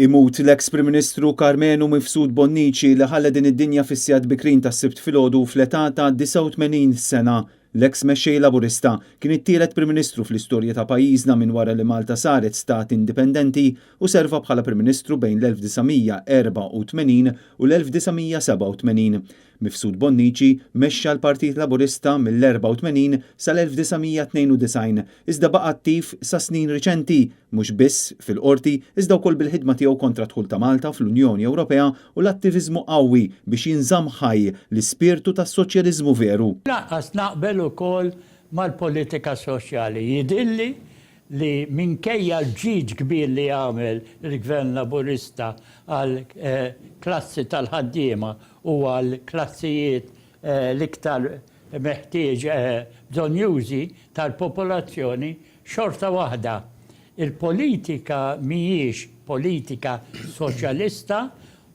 Imut l-eks Prim Ministru Karmenu Mifsud Bonnici li ħalla din id-dinja fis-sigħat bikrin tas-Sibt filgħodu fl-età ta' 89 sena. L-eks mexxej Laburista kien it-tielet Prim Ministru fl-istorja ta' pajjiżna minn wara li Malta saret stat indipendenti u serva bħala Prim Ministru bejn l-1984 u l-1987. Mifsud Bonnici mexxa l-Partit Laburista mill-84 sal-1992 iżda baqa' attiv sa snin riċenti, mhux biss fil-Qorti iżda wkoll bil-ħidma tiegħu kontra d-dħul ta' Malta fl-Unjoni Ewropea u l-attiviżmu qawwi biex jinżamm ħaj l-ispirtu tas-soċjaliżmu veru. Lanqas naqbel ukoll mal-politika soċjali. Jidhirli li minkejja l-ġid kbir li għamel il-Gvern Laburista għall-klassi tal-ħaddiema u għall-klassijiet l-iktar meħtieġ bżonnjużi tal-popolazzjoni, xorta waħda il-politika mhijiex politika soċjalista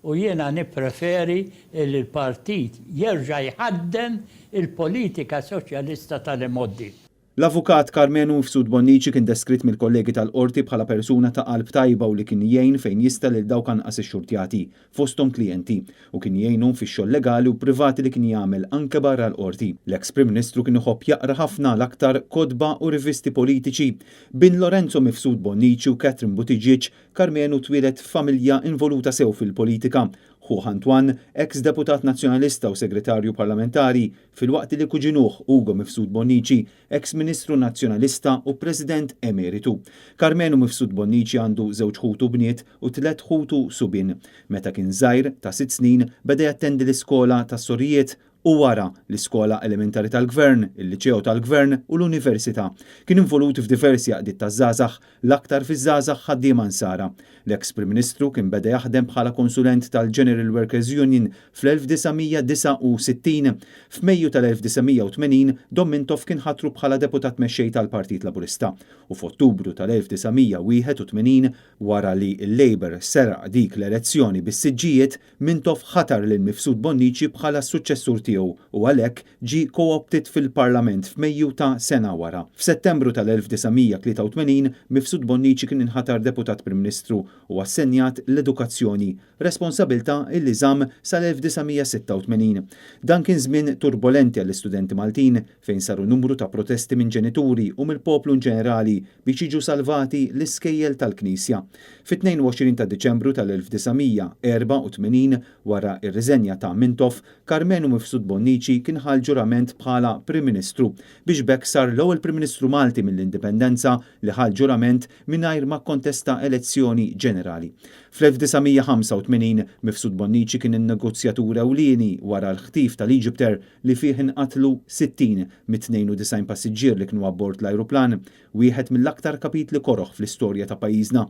u jiena nippreferi li l-partit jerġa' jħadden il-politika soċjalista tal-imgħoddi. L-Avukat Karmenu Mifsud Bonnici kien deskritt mill-kollegi tal-Qorti bħala persuna ta' qalb tajba u li kien jgħin fejn jista' lil dawk anqas ixxurtjati, fosthom klijenti, u kien jgħinhom fix-xogħol legali u privati li kien jagħmel anke barra l-Qorti. L-eks Prim Ministru kien iħobb jaqra ħafna l-aktar kotba u rivisti politiċi. Bin Lorenzo Mifsud Bonnici u Catherine Buttigieg, Karmenu twieled f'familja involuta sew fil-politika. Ħuh Antoine, eks deputat Nazzjonalista u Segretarju Parlamentari, filwaqt li kuġinuh Ugo Mifsud Bonnici, eks Ministru Nazzjonalista u President Emeritu. Karmenu Mifsud Bonnici għandu żewġ ħutu bniet u tlett ħutu subien. Meta kien żgħir, ta' sitt snin, beda jattendi l-iskola tas-sorijiet u wara, l-iskola elementari tal-Gvern, il-Liċeo tal-Gvern u l-Università. Kien involut f'diversi għaqdiet taż-żgħażagħ, l-aktar fiż-Żgħażagħ Ħaddiema Nsara. L-eks Prim Ministru kien beda jaħdem bħala konsulent tal-General Workers Union fl-1969. F'Mejju tal-1980, Dom Mintoff kien ħatru bħala Deputat Mexxej tal-Partit Laburista u f'Ottubru tal-1981, wara li l-Labour seraq dik l-elezzjoni bis-siġġijiet, Mintoff ħatar lil Mifsud Bonnici bħala s-suċċessur tiegħu u għalhekk ġie co-opted fil-Parlament f'Mejju ta' sena wara. F'Settembru tal-1983, Mifsud Bonnici kien inħatar Deputat Prim Ministru u assenjat l-Edukazzjoni, responsabilità illi żamm sal-1986. Dan kien żmien turbolenti għall-istudenti Maltin fejn saru numru ta' protesti minn ġenituri u mill-poplu inġenerali biex jiġu salvati l-iskejjel tal-Knisja. Fit-22 ta' Diċembru tal-1984, wara r-riżenja ta' Mintoff, Karmenu Mifsud Bonnici kien ħa l-ġurament bħala Prim Ministru, biex b'hekk sar l-ewwel Prim Ministru Malti mill-Indipendenza li ħa l-ġurament mingħajr ma kkontesta elezzjoni ġenerali. Fl-1985, Mifsud Bonnici kien in-negozjatur ewlieni wara l-ħtif tal-Egyptair li fih inqatlu 60 mit-92 passiġġier li kienu abbord l-ajruplan, wieħed mill-aktar kapitli koroh fl-istorja ta' pajjiżna.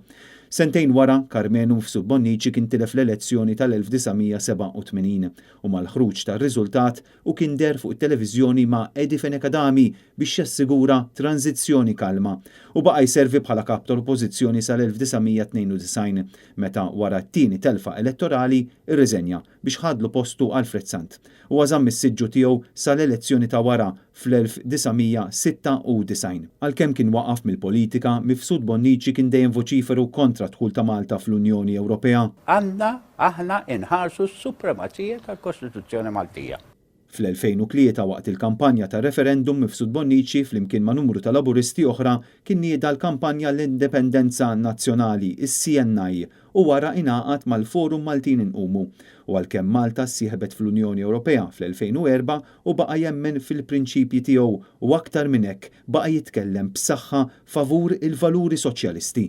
Sentejn wara, Karmenu Mifsud Bonnici kien tilef l-elezzjoni tal-1987 u mal-ħruġ tar-riżultat hu kien deher fuq it-televiżjoni ma' Eddie Fenech Adami biex jassigura tranżizzjoni kalma u baqa' jservi bħala kap tal-Oppożizzjoni sal-1992 meta wara t-tieni telfa elettorali rriżenja biex ħadlu postu Alfred Sant. Huwa żamm is-siġġu tiegħu sal-elezzjoni ta' wara fl-1996. Għalkemm kien waqaf mill-politika, Mifsud Bonnici kien dejjem voċiferu kontra d-dħul ta' Malta fl-Unjoni Ewropea. Għandna aħna inħarsu s-supremazija tal-Kostituzzjoni Maltija. Fl-2003 waqt il-kampanja tar-referendum Mifsud Bonnici flimkien ma' numru ta' Laburisti oħra kien nieda l-kampanja l-Indipendenza Nazzjonali, is-CNI, u wara ingħaqad mal-Forum Maltin Inqumu. U għalkemm Malta ssieħbet fl-Unjoni Ewropea fl-2004 hu baqa' jemmen fil-prinċipji tiegħu u aktar minn hekk baqa' jitkellem b'saħħa favur il-valuri soċjalisti.